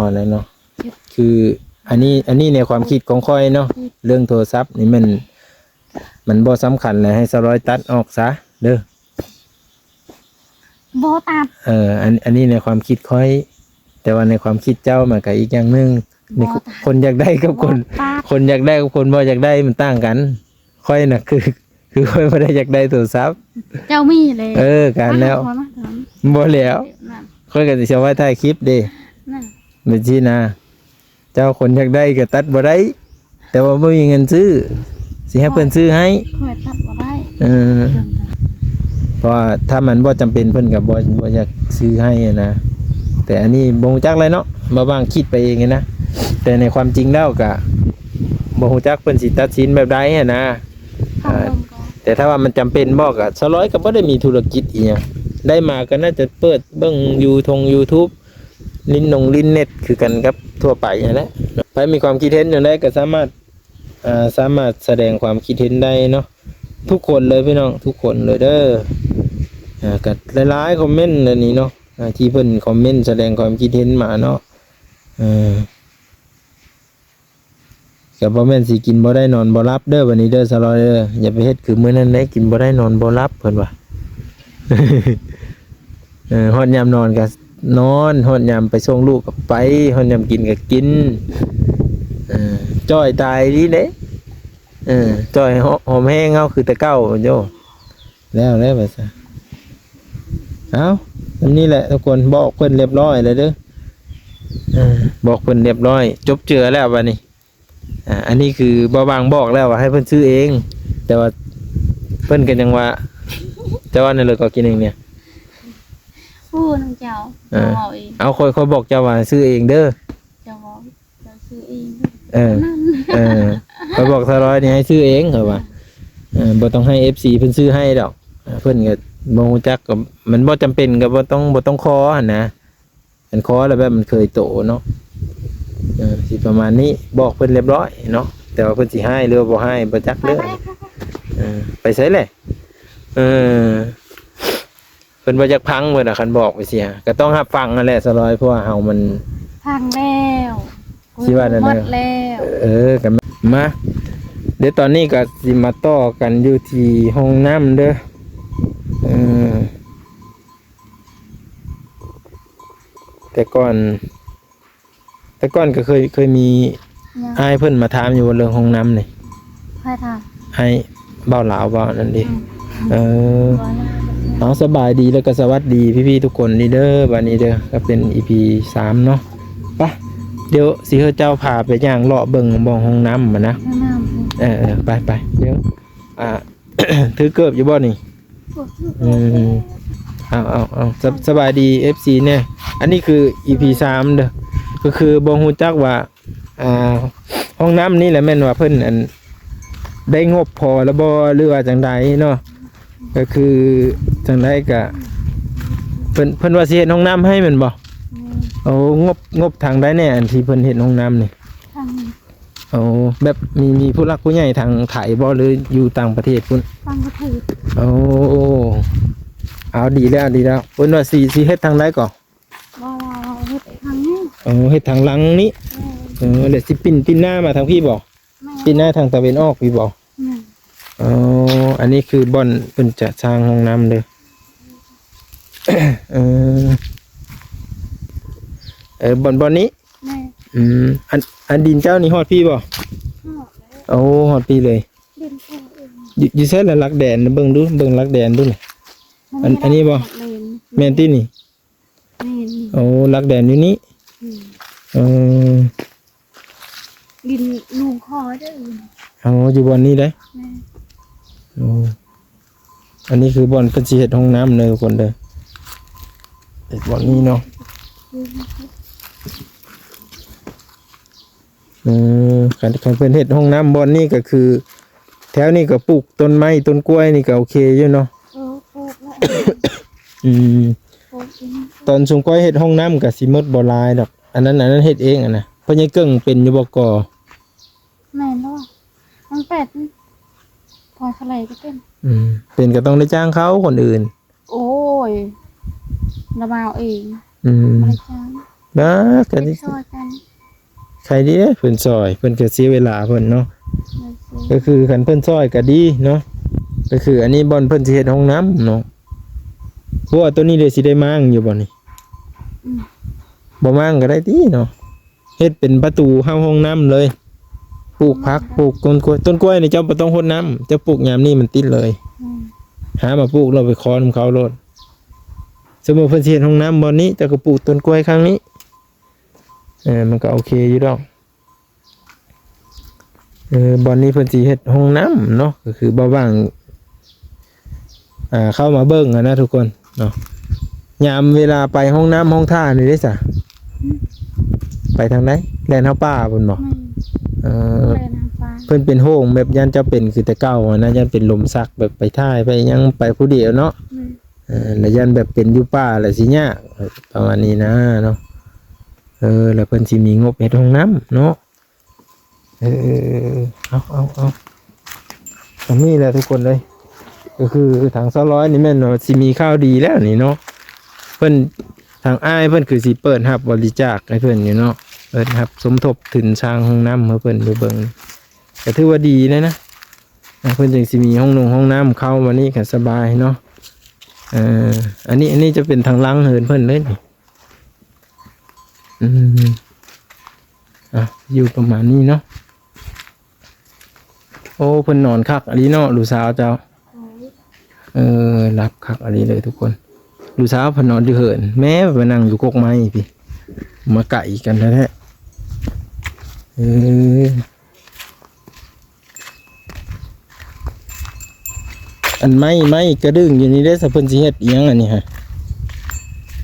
ພໍແລ້ວເນາະ. ຄືອັນນີ້ ອັນນີ້ໃນຄວາມຄິດຂອງຂ້ອຍເນາະ ເລື່ອງໂທລະສັບນີ້ມັນ ມັນບໍ່ສຳຄັນແຫຼະ ໃຫ້ສາວລອຍຕັດອອກຊະເດີ. ບໍ່ຕັດ. ເອີ ອັນ ອັນນີ້ໃນຄວາມຄິດຂ້ອຍ ແຕ່ວ່າໃນຄວາມຄິດເຈົ້າມັນກໍອີກຢ່າງໜຶ່ງ. ນີ້ ບໍ່ຕັດ. ຄົນຢາກໄດ້ກັບຄົນ ບໍ່ຕັດ. ຄົນຢາກໄດ້ກັບຄົນບໍ່ຢາກໄດ້ມັນຕ່າງກັນ. ຂ້ອຍນະ ຄື ຄືຂ້ອຍບໍ່ໄດ້ຢາກໄດ້ໂທລະສັບ. ເຈົ້າມີເລີຍ. ເອີ ການແລ້ວ. ມາ ມາ ມາ. ບໍ່ແລ້ວ. ນັ້ນ ຂ້ອຍກໍຊິເອົາໄວ້ຖ່າຍຄລິບເດ້. ນັ້ນ ແມ່ນຊີ້ນະ. ເຈົ້າຄົນຢາກໄດ້ກໍຕັດບໍ່ໄດ້ ແຕ່ວ່າບໍ່ມີເງິນຊື້ ຊິໃຫ້ເພິ່ນຊື້ໃຫ້. ຂ້ອຍຕັດບໍ່ໄດ້. ເອີ ເພິ່ນນະ ເພາະວ່າຖ້າມັນບໍ່ຈຳເປັນເພິ່ນກໍບໍ່ ບໍ່ຢາກຊື້ໃຫ້ນະ. ແຕ່ອັນນີ້ບໍ່ຮູ້ຈັກແຫຼະເນາະ ບ່າວບາງຄິດໄປເອງນະ. ແຕ່ໃນຄວາມຈິງແລ້ວກໍບໍ່ຮູ້ຈັກເພິ່ນຊິຕັດສິນແບບໃດຫັ້ນນະ. ເອີ ແຕ່ຖ້າວ່າມັນຈຳເປັນບໍ ກໍສາວລອຍກໍບໍ່ໄດ້ມີທຸລະກິດອີ່ຫຍັງ ໄດ້ມາກໍໜ້າຈະເປີດເບິ່ງຢູ່ທົ່ງ YouTube ຫຼິ້ນນົງຫຼິ້ນເນັດຄືກັນກັບທົ່ວໄປຫັ້ນແຫຼະ. ໃຜມີຄວາມຄິດເຫັນຈັ່ງໃດກໍສາມາດ ເອີ ສາມາດສະແດງຄວາມຄິດເຫັນໄດ້ເນາະ ທຸກຄົນເລີຍພີ່ນ້ອງ ທຸກຄົນເລີຍເດີ. ເອີ ກໍຫຼາຍໆຄອມເມັນອັນນີ້ເນາະ ເອີ ທີ່ເພິ່ນຄອມເມັນສະແດງຄວາມຄິດເຫັນມາເນາະ. ເອີ ກໍບໍ່ແມ່ນຊິກິນບໍ່ໄດ້ນອນບໍ່ຫຼັບເດີ ບັດນີ້ເດີສາວລອຍເດີ. ຢ່າໄປເຮັດຄືມື້ນັ້ນເດ້ ກິນບໍ່ໄດ້ນອນບໍ່ຫຼັບເພິ່ນວ່າ. ເອີ ຮອດຍາມນອນກໍນອນ ຮອດຍາມໄປສົ່ງລູກກໍໄປ ຮອດຍາມກິນກໍກິນ. ເອີ ຈ່ອຍຕາຍອີ່ຫຼີເດ້. ເອີ ຈ່ອຍຫອມແຮງເຮົາຄືແຕ່ເກົ່າໂຢ. ແລ້ວ ແລ້ວວ່າຊະ. ເອົ້າ ອັນນີ້ແຫຼະທຸກຄົນ ບອກເພິ່ນຮຽບຮ້ອຍແລ້ວເດີ. ເອີ ບອກເພິ່ນຮຽບຮ້ອຍ ຈົບເຈືອແລ້ວບັດນີ້. ອ່າ ອັນນີ້ຄືບ່າວບາງບອກແລ້ວວ່າໃຫ້ເພິ່ນຊື້ເອງ ແຕ່ວ່າເພິ່ນກໍຍັງວ່າ ເຈົ້າວ່າແນວໃດກໍກິນເອງນີ້. ຮູ້ນຳເຈົ້າ ເອີ ເຈົ້າເວົ້າເອງ. ເອົາ ຂ້ອຍ ຂ້ອຍບອກເຈົ້າວ່າຊື້ເອງເດີ. ເຈົ້າເວົ້າ ເຈົ້າຊື້ເອງເດີ. ເອີ ນັ້ນ ເອີ ຂ້ອຍບອກສາວລອຍນີ້ໃຫ້ຊື້ເອງ ຂ້ອຍວ່າ. ເອີ ບໍ່ຕ້ອງໃຫ້ເອັຟຊີເພິ່ນຊື້ໃຫ້ດອກ. ເອີ ເພິ່ນກໍບໍ່ຮູ້ຈັກ ກໍມັນບໍ່ຈຳເປັນ ກໍບໍ່ຕ້ອງ ບໍ່ຕ້ອງຂໍຫັ້ນນະ. ອັນຂໍແລ້ວແບບມັນເຄີຍໂຕເນາະ. ເອີ ຊິປະມານນີ້ ບອກເພິ່ນຮຽບຮ້ອຍເນາະ ແຕ່ວ່າເພິ່ນຊິຮ້າຍ ຫຼືວ່າບໍ່ຮ້າຍບໍ່ຈັກເດີ. ເອີ ໄປໃສແຫຼະ? ເອີ ເພິ່ນບໍ່ຢາກຟັງເພິ່ນນະ ຄັນບອກໄປເສຍ ກໍຕ້ອງຮັບຟັງຫັ້ນແຫຼະສາວລອຍ ເພາະວ່າເຮົາມັນ ຟັງແລ້ວ ຊິວ່າແນວໃດ ໝົດແລ້ວ. ເອີ ກໍມາ ດຽວຕອນນີ້ກໍຊິມາຕໍ່ກັນຢູ່ທີ່ຫ້ອງນ້ຳເດີ. ເອີ ແຕ່ກ່ອນ ແຕ່ກ່ອນກໍເຄີຍ ເຄີຍມີ ຫຍັງ? ອ້າຍເພິ່ນມາຖາມຢູ່ເລື່ອງຫ້ອງນ້ຳນີ້. ໃຜຖາມ? ອ້າຍບ່າວລາວ ບ່າວນັ້ນເດ. ອືມ ເອີ ບໍ່ລາວ. ເອົາ ສະບາຍດີ ແລ້ວກໍສະຫວັດດີພີ່ໆທຸກຄົນນີ້ເດີ. ບັດນີ້ເດີ ກໍເປັນອີພີສາມເນາະ. ໄປ ດຽວຊິໃຫ້ເຈົ້າພາໄປຍ່າງເລາະເບິ່ງບ່ອນຫ້ອງນ້ຳຫັ້ນນະ. ຫ້ອງນ້ຳ. ເອີ ເອີ ໄປ ໄປ ດຽວ ອ່າ ຖືເກີບຢູ່ບໍ່ນີ້? ອືມ ເອົາ ເອົາ ເອົາ ສະ ສະບາຍດີເອັຟຊີແດ່. ອັນນີ້ຄືອີພີສາມເດີ ກໍຄືບໍ່ຮູ້ຈັກວ່າ ອ່າ ຫ້ອງນ້ຳນີ້ແຫຼະ ແມ່ນວ່າເພິ່ນ ອັນ ໄດ້ງົບພໍລະບໍ່ ຫຼືວ່າຈັ່ງໃດເນາະ? ກໍຄືຈັ່ງໃດກໍ ເພິ່ນ ເພິ່ນວ່າຊິເຮັດຫ້ອງນ້ຳໃຫ້ແມ່ນບໍ່? ແມ່ນ. ໂອ້ ງົບ ງົບທາງໃດແດ່ ອັນທີ່ເພິ່ນເຮັດຫ້ອງນ້ຳນີ້? ທາງ ໂອ້ ແບບມີ ມີຜູ້ຫຼັກຜູ້ໃຫຍ່ທາງໄທບໍ່ ຫຼືຢູ່ຕ່າງປະເທດພຸ້ນ? ຕ່າງປະເທດ. ໂອ້ ເອົາ ດີແລ້ວ ດີແລ້ວ. ເພິ່ນວ່າຊິ ຊິເຮັດທາງໃດກໍ? ວ່າເຮັດທາງນີ້. ໂອ້ ເຮັດທາງຫຼັງນີ້. ແມ່ນ. ເອີ ແລ້ວຊິປິ່ນ ປິ່ນໜ້າມາທາງພີ້ບໍ່? ແມ່ນ. ປິ່ນໜ້າທາງຕາເວັນອອກພີ້ບໍ່? ແມ່ນ. ອໍ ອັນນີ້ຄືບ່ອນເພິ່ນຈະສ້າງຫ້ອງນ້ຳເດີ. ເອີ ເອີ ບ່ອນ ບ່ອນນີ້? ແມ່ນ. ອືມ ອັນ ອັນດິນເຈົ້ານີ້ຮອດພີ້ບໍ່? ຮອດແລ້ວ. ໂອ້ ຮອດພີ້ເລີຍ. ດິນເຈົ້າເອງ. ຢູ່ ຢູ່ໃສລະຫຼັກແດນ? ເບິ່ງດູ ເບິ່ງຫຼັກແດນດູ. ອັນ ອັນນີ້ບໍ່? ແມ່ນຕິນີ້? ແມ່ນ. ໂອ້ ຫຼັກແດນຢູ່ນີ້. ອືມ. ເອີ ດິນລຸງຂໍເດີ. ອໍ ຢູ່ບ່ອນນີ້ເດ້? ແມ່ນ. ໂອ້ ອັນນີ້ຄືບ່ອນເພິ່ນຊິເຮັດຫ້ອງນ້ຳເດີທຸກຄົນເດີ ເຮັດບ່ອນນີ້ເນາະ. ເອີ ຄັນ ຄັນເພິ່ນເຮັດຫ້ອງນ້ຳບ່ອນນີ້ກໍຄື ແຖວນີ້ກໍປູກຕົ້ນໄມ້ຕົ້ນກ້ວຍນີ້ກໍໂອເຄຢູ່ເນາະ. ເອີ ປູກແລ້ວ. ອືມ ປູກເອງ. ຕອນຊຸມຂ້ອຍເຮັດຫ້ອງນ້ຳກໍຊິໝົດບໍ່ຫຼາຍດອກ. ອັນນັ້ນ ອັນນັ້ນເຮັດເອງ ອັນນະ. ພໍ່ໃຫຍ່ເກິ່ງເປັນຢູ່ບໍ່ກໍ? ແມ່ນແລ້ວ ມັນເປັນ ພໍທະເລກໍເປັນ. ອືມ ເປັນກໍຕ້ອງໄດ້ຈ້າງເຂົາຄົນອື່ນ. ໂອ້ຍ ລະມາເອົາເອງ. ອືມ ບໍ່ໄດ້ຈ້າງ. ນະ ກໍ ເຮັດ ດີ ຊ່ອຍກັນ ໃຄດີເດ້ເພິ່ນຊ່ອຍ ເພິ່ນກໍເສຍເວລາເພິ່ນເນາະ. ໂອເຄ ກໍຄືຄັນເພິ່ນຊ່ອຍກໍດີເນາະ. ກໍຄືອັນນີ້ບ່ອນເພິ່ນຊິເຮັດຫ້ອງນ້ຳເນາະ. ເພາະວ່າໂຕນີ້ເດ ຊິໄດ້ມ້າງຢູ່ບໍ່ນີ້? ອືມ ບໍ່ມ້າງກໍໄດ້ຕິເນາະ. ເຮັດເປັນປະຕູເຂົ້າຫ້ອງນ້ຳເລີຍ. ປູກຜັກ ປູກຕົ້ນກ້ວຍ. ຕົ້ນກ້ວຍນີ້ເຈົ້າບໍ່ຕ້ອງຫົດນ້ຳ ເຈົ້າປູກຍາມນີ້ມັນຕິດເລີຍ. ອືມ ຫາມາປູກແລ້ວໄປຂໍນຳເຂົາໂລດ. ສົມມຸດເພິ່ນຊິເຮັດຫ້ອງນ້ຳບ່ອນນີ້ ເຈົ້າກໍປູກຕົ້ນກ້ວຍຂ້າງນີ້. ເອີ ມັນກໍໂອເຄຢູ່ດອກ. ເອີ ບ່ອນນີ້ເພິ່ນຊິເຮັດຫ້ອງນ້ຳເນາະ ກໍຄືບ່າວຫວ່າງ ອ່າ ເຂົ້າມາເບິ່ງຫັ້ນນະທຸກຄົນເນາະ. ຍາມເວລາໄປຫ້ອງນ້ຳຫ້ອງທ່ານີ້ເດ້ສະ? ອືມ ໄປທາງໃດ? ແລ່ນເຂົ້າປ່າພຸ້ນບໍ່? ແມ່ນ ເອີ ແລ່ນເຂົ້າປ່າ. ເພິ່ນເປັນຫ່ວງແບບຢ້ານເຈົ້າເປັນຄືແຕ່ເກົ່າຫັ້ນນະ ຢ້ານເປັນລົມຊັກ ແບບໄປຖ່າຍໄປຫຍັງໄປຜູ້ດຽວເນາະ. ແມ່ນ ເອີ ແລ້ວຢ້ານແບບເປັນຢູ່ປ່າແລ້ວຊິຍາກ ປະມານນີ້ນະເນາະ. ເອີ ແລ້ວເພິ່ນຊິມີງົບເຮັດຫ້ອງນ້ຳເນາະ. ເອີ ເອົາ ເອົາ ເອົາ ກໍມີແຫຼະທຸກຄົນເອີຍ. ກໍຄືທາງສາວລອຍນີ້ແມ່ນວ່າຊິມີຂ່າວດີແລ້ວນີ້ເນາະ. ເພິ່ນ ທາງອ້າຍເພິ່ນຄືຊິເປີດຮັບບໍລິຈາກໃຫ້ເພິ່ນຢູ່ເນາະ ເປີດຮັບສົມທົບທຶນສ້າງຫ້ອງນ້ຳໃຫ້ເພິ່ນຢູ່ເບິ່ງ. ກໍຖືວ່າດີເລີຍນະ ອ່າ ເພິ່ນຈຶ່ງຊິມີຫ້ອງນົງຫ້ອງນ້ຳເຂົ້າມານີ້ກໍສະບາຍເນາະ. ເອີ ອັນນີ້ ອັນນີ້ຈະເປັນທາງຫຼັງເຮືອນເພິ່ນເລີຍນີ້. ອືມ ອ່ະ ຢູ່ປະມານນີ້ເນາະ. ໂອ້ ເພິ່ນນອນຄັກອີ່ຫຼີເນາະ ລູກສາວເຈົ້າ. ໂອ້ຍ ເອີ ຫຼັບຄັກອີ່ຫຼີເລີຍທຸກຄົນ. ລູກສາວເພິ່ນນອນຢູ່ເຮືອນ ແມ່ໄປນັ່ງຢູ່ກົກໄມ້ພີ້ ມາໄກກັນແທ້ໆ. ເອີ ອັນໄມ້ ໄມ້ກະດຶງຢູ່ນີ້ເດ້ ສະເພິ່ນຊິເຮັດອີ່ຫຍັງອັນນີ້ຫະ?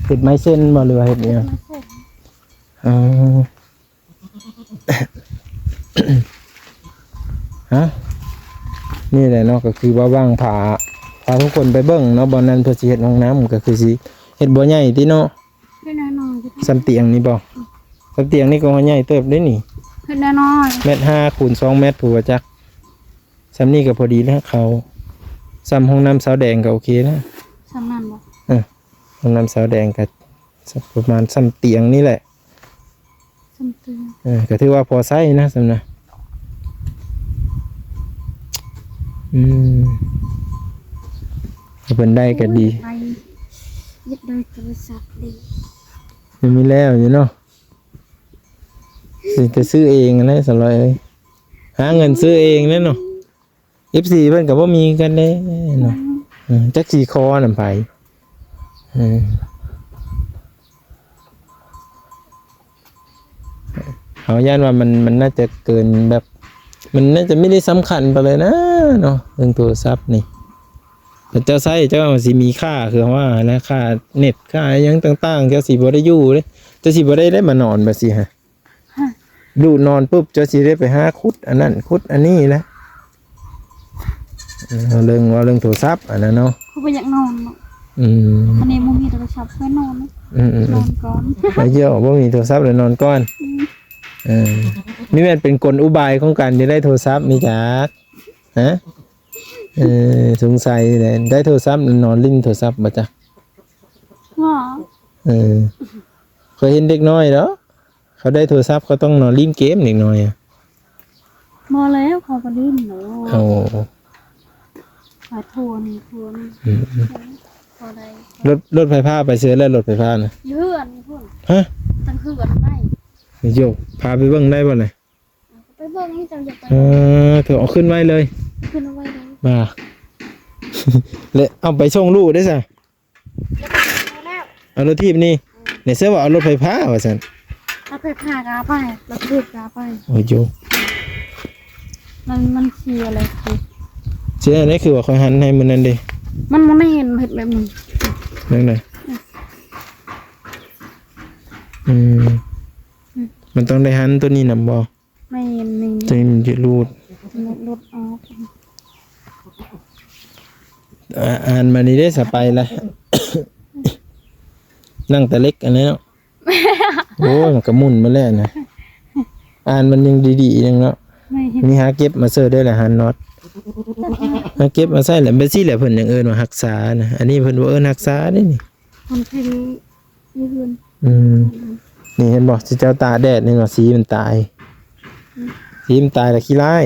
ເຮັດໄມ້ເສັ້ນບໍ່ ຫຼືວ່າເຮັດອີ່ຫຍັງ? ເຮັດໄມ້ເສັ້ນ. ອໍ ຮະ ນີ້ແຫຼະເນາະ ກໍຄືວ່າຫວ່າງພາ ພາທຸກຄົນໄປເບິ່ງເນາະ ບ່ອນນັ້ນເພິ່ນຊິເຮັດຫ້ອງນ້ຳ ກໍຄືຊິເຮັດບໍ່ໃຫຍ່ຕິເນາະ. ເຮັດນ້ອຍໆ ສ່ຳຕຽງນີ້ບໍ່? ສ່ຳຕຽງນີ້ກໍໃຫຍ່ເຕີບເດ້ນີ້. ເຮັດນ້ອຍໆ ແມັດຫ້າຄູນສອງແມັດ ຜູ້ວ່າຈັກ. ສ່ຳນີ້ກໍພໍດີແລ້ວ ເຂົ້າ ສ່ຳຫ້ອງນ້ຳສາວແດງກໍໂອເຄແລ້ວ. ສ່ຳນັ້ນບໍ່? ເອີ ຫ້ອງນ້ຳສາວແດງກໍ ປະມານສ່ຳຕຽງນີ້ແຫຼະ. ສ່ຳຕຽງ. ເອີ ກໍຖືວ່າພໍໃຊ້ນະ ສ່ຳນະ. ອືມ ເພິ່ນໄດ້ກໍດີ. ໂອ້ຍ ຢາກໄດ້ໂທລະສັບເດ. ຍັງມີແລ້ວຢູ່ເນາະ. ຊິໄດ້ຊື້ເອງຫັ້ນແຫຼະ ສາວລອຍເອີຍ. ຫາເງິນຊື້ເອງແຫຼະເນາະ. ເອັຟຊີ ເພິ່ນກໍບໍ່ມີກັນເດ້ເນາະ. ອືມ ເອີ ຈັກຊິຂໍນຳໃຜ. ເອີ ເຮົາຢ້ານວ່າມັນ ມັນໜ້າຈະເກີນແບບ ມັນໜ້າຈະບໍ່ໄດ້ສຳຄັນປານໃດນະເນາະ ເລື່ອງໂທລະສັບນີ້. ເຈົ້າໃຊ້ ເຈົ້າຊິມີຄ່າ ຄືວ່ານະ ຄ່າເນັດ ຄ່າຫຍັງຕ່າງໆ ເຈົ້າຊິບໍ່ໄດ້ຢູ່ເດ້ ເຈົ້າຊິບໍ່ໄດ້ ໄດ້ມານອນແບບຊີ້ຫະ. ລູກນອນປຸບ ເຈົ້າຊິໄດ້ໄປຫາຂຸດອັນນັ້ນຂຸດອັນນີ້ແຫຼະ. ເອີ ເລື່ອງ ເວົ້າເລື່ອງໂທລະສັບອັນນັ້ນເນາະ ຄືບໍ່ຢາກນອນເນາະ. ອືມ ອັນນີ້ບໍ່ມີໂທລະສັບ ຄ່ອຍນອນ. ອືມໆໆ ນອນກ່ອນ. ໄອ້ເຈົ້າ ບໍ່ມີໂທລະສັບແລ້ວນອນກ່ອນ. ອືມ ເອີ ນີ້ແມ່ນເປັນກົນອຸບາຍຂອງການຈະໄດ້ໂທລະສັບນີ້ຈັກ ຮະ? ເອີ ສົງໄສແຫຼະ ໄດ້ໂທລະສັບແລ້ວນອນຫຼິ້ນໂທລະສັບບໍ່ຈັກ? ບໍ່. ເອີ ຂ້ອຍເຫັນເດັກນ້ອຍເນາະ ເຂົາໄດ້ໂທລະສັບ ເຂົາຕ້ອງນອນຫຼິ້ນເກມເດັກນ້ອຍອະ. ບໍ່ແລ້ວ ເຂົາກໍຫຼິ້ນເນາະ. ໂອ້ ໄປໂທນ ໂທນ. ອືມໆ ພໍໄດ້. ລົດ ລົດໄຟຟ້າໄປໃສແລ້ວ ລົດໄຟຟ້ານະ? ຢູ່ເຮືອນພຸ້ນ. ຮະ? ຕັ້ງເຮືອນໄວ້. ໂຢ ພາໄປເບິ່ງໄດ້ບໍ່ນະ? ເອົາໄປເບິ່ງ ເຈົ້າຢາກໄປ. ເອີ ເຂົາເອົາຂຶ້ນໄວ້ເລີຍ. ຂຶ້ນໄວ້ເລີຍ. ວ່າ ແລ້ວເອົາໄປສົ່ງລູກໄດ້ຊະ? ເອົາລົດຖີບນີ້ ອືມ ໃນເສື້ອວ່າເອົາລົດໄຟຟ້າວ່າຊັ້ນ. ລົດໄຟຟ້າກໍເອົາໄປ ລົດຖີບກໍເອົາໄປ. ໂອ້ຍໂຢ ມັນ ມັນເສຍແລ້ວ. ເສຍແນວໃດ? ຄືວ່າຂ້ອຍຫັນໃຫ້ມື້ນັ້ນເດ້. ມັນບໍ່ແມ່ນເຮັດແບບນີ້. ແນວໃດ? ອືມ ອືມ ມັນຕ້ອງໄດ້ຫັນໂຕນີ້ນຳບໍ່? ແມ່ນ ນີ້ ໂຕນີ້ມັນຈະຫຼຸດ ຫຼຸດ ຫຼຸດອອກ. ອ່າ ອ່ານມານີ້ເດ້ ສະໄປລະ ໜັງຕາເຫຼັກອັນນີ້ເນາະ. ໂອ້ຍ ມັນກະໝຸ່ນມາແລ້ວນະ. ອ່ານມັນຍັງດີໆ ຍັງເນາະ. ແມ່ນ ມີຫາເກັບມາເສີເດີລະ ຫານອດ ຫາເກັບມາໃສ່ລະ. ແບບຊີ້ແຫຼະ ເພິ່ນຍັງເອີ້ນວ່າຮັກສານະ. ອັນນີ້ເພິ່ນບໍ່ເອີ້ນຮັກສາເດ້ນີ້ ມັນຄືຢູ່ເຮືອນ. ອືມ ອືມ ນີ້ເຫັນບໍ່ ຊິເຈົ້າຕາກແດດ ເຫັນບໍ່ ສີມັນຕາຍ ອືມ ສີມັນຕາຍລະຂີ້ຮ້າຍ.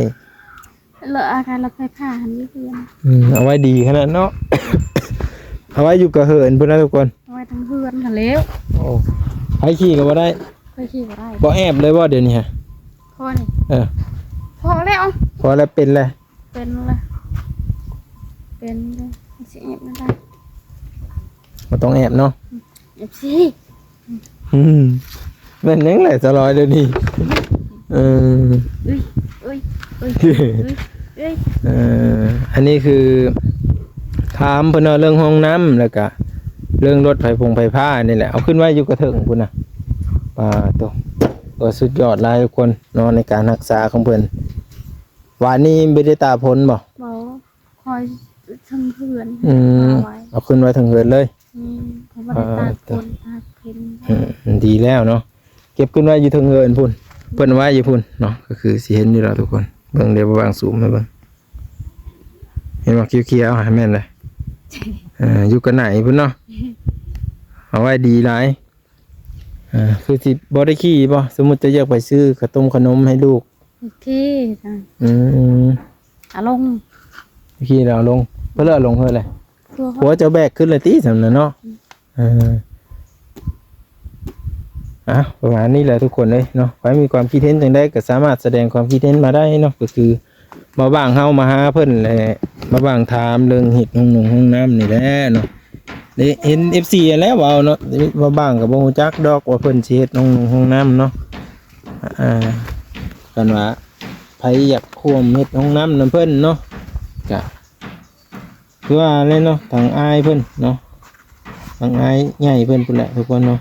ແລ້ວອາການລະໄຟຟ້າຫັ້ນຢູ່ເຮືອນ ອືມ ເອົາໄວ້ດີຂະໜາດເນາະ ເອົາໄວ້ຢູ່ກະເຫີນພຸ້ນນະທຸກຄົນ ເອົາໄວ້ທັງເຮືອນຫັ້ນແຫຼ້ວ. ໂອ້ ໃຜຂີ່ກໍບໍ່ໄດ້ ຂ້ອຍຂີ່ບໍ່ໄດ້ ບໍ່ແອບເລີຍບໍ່ດຽວນີ້ຮະ? ພໍນີ້ ເອີ ພໍແລ້ວ ພໍແລ້ວ ເປັນແລ້ວ ເປັນແລ້ວ ເປັນແລ້ວ ຊິແອບນຳໃດ ບໍ່ຕ້ອງແອບເນາະ ອືມ ເອັບຊີ ອືມ ແມ່ນຫຍັງແຫຼະສາວລອຍດຽວນີ້ ເອີ ເອີ ເອີ ເອີ ອັນນີ້ຄືຖາມເພິ່ນວ່າເລື່ອງຫ້ອງນ້ຳ ແລ້ວກະເລື່ອງລົດໄຟຟົງໄຟຟ້ານີ້ແຫຼະ ເອົາຂຶ້ນໄວ້ຢູ່ກະເທິງພຸ້ນນະ. ປາໂຕ ກໍສຸດຍອດຫຼາຍທຸກຄົນເນາະ ໃນການຮັກສາຂອງເພິ່ນ. ວານນີ້ບໍ່ໄດ້ຕາກຝົນບໍ່? ບໍ່ ຄອຍເທິງເຮືອນ ອືມ ເອົາຂຶ້ນໄວ້ເທິງເຮືອນເລີຍ ອືມ ເພາະບໍ່ໄດ້ຕາກຝົນ ຕາກເພັນ ອືມ ດີແລ້ວເນາະ ເກັບຂຶ້ນໄວ້ຢູ່ເທິງເຮືອນພຸ້ນ ເພິ່ນໄວ້ຢູ່ພຸ້ນເນາະ ກໍຄືຊິເຫັນຢູ່ແລ້ວທຸກຄົນ ເບິ່ງເດ້ ບ່າວບ່າງຊູມໃຫ້ເບິ່ງ ເຫັນບໍ່ ຂຽວໆ ຫັ້ນແມ່ນແຫຼະ ເອີ ຢູ່ກະໄໜພຸ້ນເນາະ ເອົາໄວ້ດີຫຼາຍ. ອ່າ ຄືຊິບໍ່ໄດ້ຂີ່ບໍ່? ສົມມຸດເຈົ້າຢາກໄປຊື້ຂະຕົ້ມຂະໜົມໃຫ້ລູກ ໂອເຄ ອືມ ອາລົງ ຂີ່ແລ້ວເອົາລົງ ເພິ່ນເລີຍເອົາລົງເຮີແຫຼະ ຜົວເຈົ້າແບກຂຶ້ນເລີຍຕິ ຊັ້ນນະເນາະ ອືມ ເອີ ອ່ະ ປະມານນີ້ແຫຼະທຸກຄົນເອີຍເນາະ ໃຜມີຄວາມຄິດເຫັນຈັ່ງໃດກໍສາມາດສະແດງຄວາມຄິດເຫັນມາໄດ້ເນາະ ກໍຄື ບ່າວບ່າງເຮົາມາຫາເພິ່ນແຫຼະ ບ່າວບ່າງຖາມເລື່ອງເຮັດຫ້ອງນົງຫ້ອງນ້ຳນີ້ແຫຼະເນາະ ໄດ້ເຫັນເອັບຊີຫັ້ນແຫຼະເວົ້າເນາະ ບ່າວບ່າງກໍບໍ່ຮູ້ຈັກດອກວ່າເພິ່ນຊິເຮັດຫ້ອງນົງຫ້ອງນ້ຳເນາະ ອ່າ ຄັນວ່າໃຜຢາກຮ່ວມເຮັດຫ້ອງນ້ຳນຳເພິ່ນເນາະ ກະຄືວ່າແຫຼະເນາະ ທາງອ້າຍເພິ່ນເນາະ ທາງອ້າຍໃຫຍ່ເພິ່ນພຸ້ນແຫຼະທຸກຄົນເນາະ.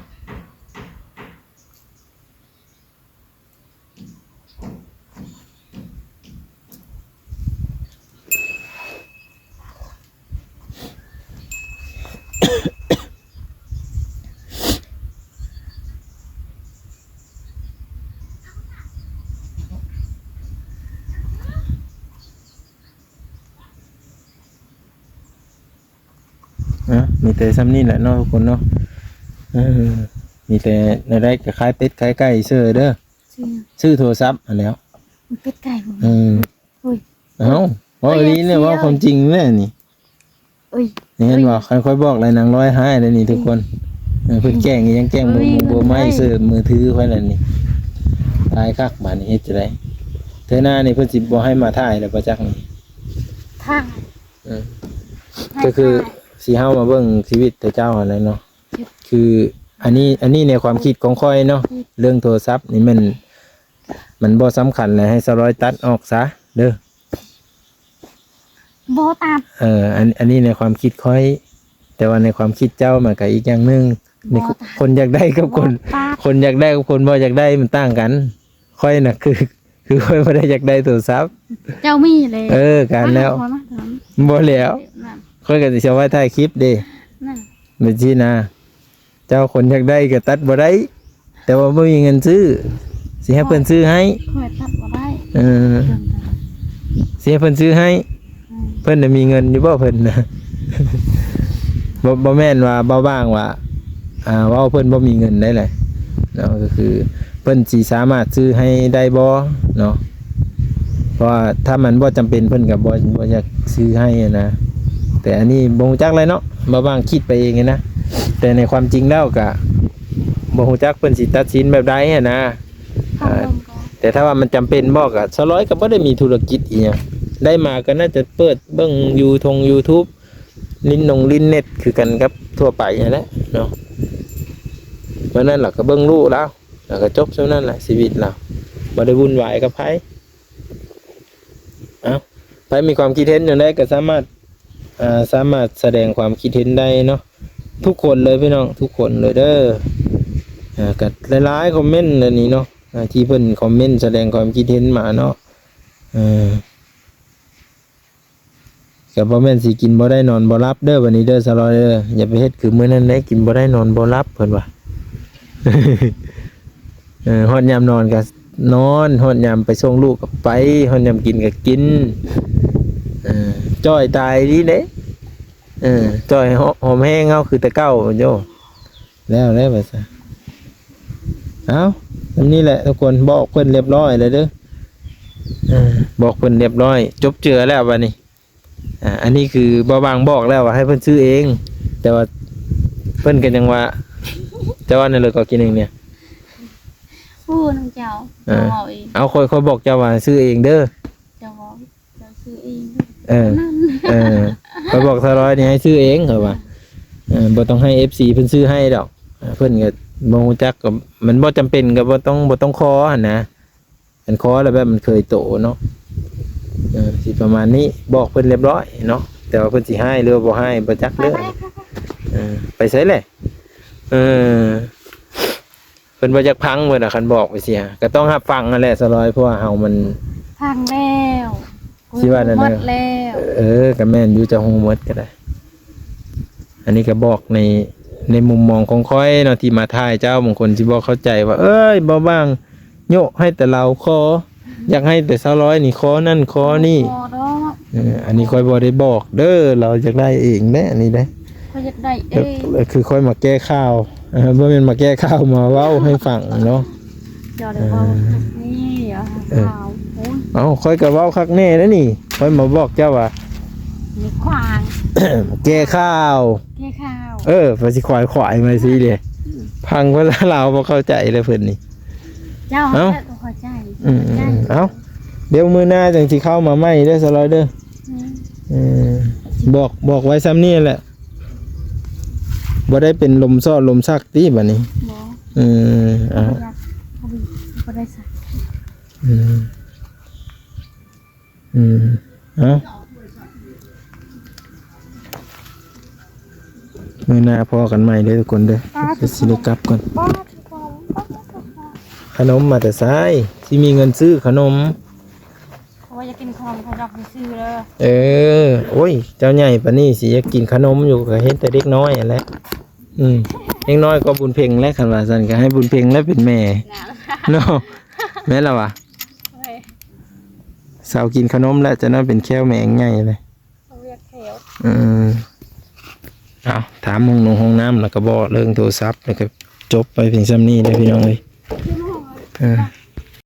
ອ່ະ ມີແຕ່ຊ່ຳນີ້ແຫຼະເນາະທຸກຄົນເນາະ ເອີ ມີແຕ່ແນວໃດກໍຂາຍເປັດຂາຍໄກ່ເຊີເດີ ຊື້ ຊື້ໂທລະສັບຫັ້ນແຫຼ້ວ ເປັດໄກ່ບໍ່ມີ ເອີ ໂອ້ຍ ເອົ້າ ເວົ້າອີ່ຫຼີແຫຼະ ເວົ້າຄວາມຈິງແຫຼະນີ້ ໂອ້ຍ ເຫັນບໍ່ ຄັນຂ້ອຍບອກແລ້ວນາງລອຍຮ້າຍແລ້ວນີ້ທຸກຄົນ ເອີ ເພິ່ນແກ້ງອີ່ຫຍັງ ແກ້ງເບິ່ງ ບໍ່ມີເງິນ ບໍ່ໄມ້ ໃຊ້ ເສີບມືຖືຂ້ອຍແລ້ວນີ້ ຕາຍຄັກບາດນີ້ ເຮັດຈັ່ງໃດ ເທື່ອໜ້ານີ້ເພິ່ນຊິບໍ່ໃຫ້ມາຖ່າຍແລ້ວບໍ່ຈັກນີ້ ຖ່າຍ ເອີ ໃຫ້ ກໍຄື ຖ່າຍ ຊິເຮົາມາເບິ່ງຊີວິດແຕ່ເຈົ້າຫັ້ນແຫຼະເນາະ ຄືອັນນີ້ ອັນນີ້ໃນຄວາມຄິດຂອງຂ້ອຍເນາະ ອືມ ເລື່ອງໂທລະສັບນີ້ແມ່ນ ມັນບໍ່ສຳຄັນແຫຼະ ໃຫ້ສາວລອຍຕັດອອກຊະເດີ ບໍ່ຕັດ ເອີ ອັນ ອັນນີ້ໃນຄວາມຄິດຂ້ອຍ ແຕ່ວ່າໃນຄວາມຄິດເຈົ້າມັນກໍອີກຢ່າງໜຶ່ງ ບໍ່ຕັດ ຄົນຢາກໄດ້ກັບຄົນ ບໍ່ຕັດ ຄົນຢາກໄດ້ກັບຄົນບໍ່ຢາກໄດ້ມັນຕ່າງກັນ ຂ້ອຍນະ ຄື ຄືຂ້ອຍບໍ່ໄດ້ຢາກໄດ້ໂທລະສັບ ເຈົ້າມີແລ້ວ ເອີ ການແລ້ວ ມາ ບໍ່ແລ້ວ ນັ້ນ ຂ້ອຍກໍຊິເອົາໄວ້ຖ່າຍຄລິບເດ້ ນັ້ນ ແມ່ນຊີ້ນະ ເຈົ້າຄົນຢາກໄດ້ກໍຕັດບໍ່ໄດ້ ແຕ່ວ່າບໍ່ມີເງິນຊື້ ຊິໃຫ້ເພິ່ນຊື້ໃຫ້ ຂ້ອຍຕັດບໍ່ໄດ້ ເອີ ຊິໃຫ້ເພິ່ນຊື້ໃຫ້ ອືມ ເພິ່ນນະມີເງິນຢູ່ບໍ່ເພິ່ນນະ ບໍ່ ບໍ່ແມ່ນວ່າເບົາບາງວ່າ ອ່າ ເວົ້າເພິ່ນບໍ່ມີເງິນໄດ້ແຫຼະເນາະ ກໍຄືເພິ່ນຊິສາມາດຊື້ໃຫ້ໄດ້ບໍ່ເນາະ ເພາະວ່າຖ້າມັນບໍ່ຈຳເປັນເພິ່ນກໍບໍ່ ບໍ່ຢາກຊື້ໃຫ້ຫັ້ນນະ ແຕ່ອັນນີ້ບໍ່ຮູ້ຈັກແຫຼະເນາະ ເບົາບາງຄິດໄປເອງຫັ້ນນະ ແຕ່ໃນຄວາມຈິງແລ້ວກໍບໍ່ຮູ້ຈັກເພິ່ນຊິຕັດສິນແບບໃດຫັ້ນນະ ອ່າ ແຕ່ຖ້າວ່າມັນຈຳເປັນບໍ່ ກໍສາວລອຍກໍບໍ່ໄດ້ມີທຸລະກິດອີ່ຫຍັງ ໄດ້ມາກໍໜ້າຈະເປີດເບິ່ງຢູ ທົ່ງຢູທູບ ຫຼິ້ນນົງຫຼິ້ນເນັດຄືກັນກັບທົ່ວໄປຫັ້ນແຫຼະເນາະ ເມື່ອນັ້ນລະກໍເບິ່ງລູກລາວ ແລ້ວກໍຈົບສ່ຳນັ້ນແຫຼະຊີວິດລາວ ບໍ່ໄດ້ວຸ່ນວາຍກັບໃຜ. ເອົ້າ ໃຜມີຄວາມຄິດເຫັນຈັ່ງໃດກໍສາມາດ ອ່າ ສາມາດສະແດງຄວາມຄິດເຫັນໄດ້ເນາະ ທຸກຄົນເລີຍພີ່ນ້ອງ ທຸກຄົນເລີຍເດີ ອ່າ ກໍຫຼາຍໆຄອມເມັນອັນນີ້ເນາະ ອ່າ ທີ່ເພິ່ນຄອມເມັນສະແດງຄວາມຄິດເຫັນມາເນາະ ເອີ ກໍບໍ່ແມ່ນຊິກິນບໍ່ໄດ້ນອນບໍ່ຫຼັບເດີ ບັດນີ້ເດີສາວລອຍເດີ ຢ່າໄປເຮັດຄືມື້ນັ້ນເດ້ ກິນບໍ່ໄດ້ນອນບໍ່ຫຼັບ ເພິ່ນວ່າ ເອີ ຮອດຍາມນອນກໍນອນ ຮອດຍາມໄປສົ່ງລູກກໍໄປ ຮອດຍາມກິນກໍກິນ ເອີ ຈ່ອຍຕາຍອີ່ຫຼີເດ້ ເອີ ຈ່ອຍຫອມແຮງເຮົາຄືແຕ່ເກົ່າ ໂຢ ແລ້ວແລ້ວວ່າຊະ ເອົ້າ ອັນນີ້ແຫຼະທຸກຄົນ ບອກເພິ່ນຮຽບຮ້ອຍແລ້ວເດີ. ເອີ ບອກເພິ່ນຮຽບຮ້ອຍ ຈົບເຈືອແລ້ວບັດນີ້. ອ່າ ອັນນີ້ຄືບ່າວບາງບອກແລ້ວວ່າໃຫ້ເພິ່ນຊື້ເອງ ແຕ່ວ່າເພິ່ນກໍຍັງວ່າ ເຈົ້າວ່າແນວໃດກໍ ກິນເອງນີ້ ຮູ້ນຳເຈົ້າ ອ່າ ເຈົ້າເວົ້າເອງ. ເອົາ ຂ້ອຍ ຂ້ອຍບອກເຈົ້າວ່າຊື້ເອງເດີ ເຈົ້າເວົ້າ ເຈົ້າຊື້ເອງເດີ. ເອີ ນັ້ນ ເອີ ຂ້ອຍບອກສາວລອຍນີ້ໃຫ້ຊື້ເອງ ຂ້ອຍວ່າ ເອີ ບໍ່ຕ້ອງໃຫ້ເອັຟຊີເພິ່ນຊື້ໃຫ້ດອກ. ເພິ່ນກໍບໍ່ຮູ້ຈັກ ກໍມັນບໍ່ຈຳເປັນ ກໍບໍ່ຕ້ອງ ບໍ່ຕ້ອງຂໍຫັ້ນນະ. ອັນຂໍແລ້ວແບບມັນເຄີຍໂຕເນາະ ເອີ ຊິປະມານນີ້ ບອກເພິ່ນຮຽບຮ້ອຍເນາະ ແຕ່ວ່າເພິ່ນຊິຮ້າຍ ຫຼືວ່າບໍ່ຮ້າຍ ບໍ່ຈັກເດີ. ໄປ ໄປ ໄປ ເອີ ໄປໃສແຫຼະ? ເອີ ເພິ່ນບໍ່ຢາກຟັງ ເພິ່ນວ່າ ຄັນບອກໄປເສຍ ກໍຕ້ອງຮັບຟັງຫັ້ນແຫຼະສາວລອຍ ເພາະວ່າເຮົາມັນ ຟັງແລ້ວ ຊິວ່າແນວໃດ ຮູ້ໝົດແລ້ວ. ເອີ ກໍແມ່ນຢູ່ ເຈົ້າຮູ້ໝົດກໍໄດ້. ອັນນີ້ກໍບອກໃນ ໃນມຸມມອງຂອງຂ້ອຍເນາະ ທີ່ມາຖ່າຍເຈົ້າ ບາງຄົນຊິບໍ່ເຂົ້າໃຈວ່າ ເອີຍ ບ່າວບາງໂຍະໃຫ້ແຕ່ລາວຂໍ ຢາກໃຫ້ແຕ່ສາວລອຍນີ້ຂໍນັ້ນຂໍນີ້. ບໍ່ດອກ ເອີ ອັນນີ້ຂ້ອຍບໍ່ໄດ້ບອກເດີ ລາວຢາກໄດ້ເອງເດ້ ອັນນີ້ເດ້. ຂ້ອຍຢາກໄດ້ເອງ ກໍຄືຂ້ອຍມາແກ້ຂ່າວ ເອີ ບໍ່ແມ່ນມາແກ້ຂ່າວ ມາເວົ້າໃຫ້ຟັງເນາະ. ເຈົ້າໄດ້ເວົ້າ ເອີ ຄັກນີ້ ເອີ ຂ່າວ ໂອ້ຍ ເອົ້າ ຂ້ອຍກໍເວົ້າຄັກແນ່ແລ້ວນີ້ ຂ້ອຍມາບອກເຈົ້າວ່າ ມີຂວາງ ແກ້ຂ່າວ ແກ້ຂ່າວ ເອີ ວ່າຊິຂວາຍຂວາຍມາຊີ້ເດ້. ອືມ ພັງພາສາລາວບໍ່ເຂົ້າໃຈເລີຍເພິ່ນນີ້. ເຈົ້າ ເອົ້າ ເຈົ້າກໍເຂົ້າໃຈ ອືມ ເຂົ້າໃຈ ເອົ້າ ດຽວມື້ໜ້າຈັ່ງຊິເຂົ້າມາໃໝ່ເດີສາວລອຍເດີ. ອືມ ເອີ ບອກ ບອກໄວ້ຊ່ຳນີ້ແຫຼະ. ບໍ່ໄດ້ເປັນລົມຊອດລົມຊັກຕິບັດນີ້? ບໍ່ ເອີ ເອົາ ບໍ່ຢາກ ບໍ່ໄດ້ ບໍ່ໄດ້ຊັກ. ອືມ ອືມ ເອົາ ມື້ໜ້າພໍ້ກັນໃໝ່ເດີທຸກຄົນເດີ. ປາດ ເດີ ຊິໄດ້ກັບກ່ອນ. ປາດ ຂະໜົມມາແຕ່ໃສ? ຊິມີເງິນຊື້ຂະໜົມ. ຂ້ອຍຢາກກິນຂະໜົມ ຂ້ອຍຢາກຊື້ເດີ. ເອີ ໂອ້ຍ ເຈົ້າໃຫຍ່ປານນີ້ ຊິຢາກກິນຂະໜົມຢູ່ ກໍເຫັນແຕ່ເດັກນ້ອຍຫັ້ນແຫຼະ. ອືມ ເດັກນ້ອຍກໍບຸນເພັງແຫຼະ ຄັນວ່າຊັ້ນ ກໍໃຫ້ບຸນເພັງແຫຼະເປັນແມ່ເນາະ. ແມ່ນລະວະ? ໂອ້ຍ ສາວກິນຂະໜົມແລ້ວ ຈະນອນເປັນແຂ້ວແມງໃຫຍ່ເລີຍ. ເອົາ ຖາມຫ້ອງນົງຫ້ອງນ້ຳ ແລ້ວກໍເວົ້າເລື່ອງໂທລະສັບ ແລ້ວກໍຈົບໄປພຽງຊ່ຳນີ້ເດີພີ່ນ້ອງເອີຍ. ເອີ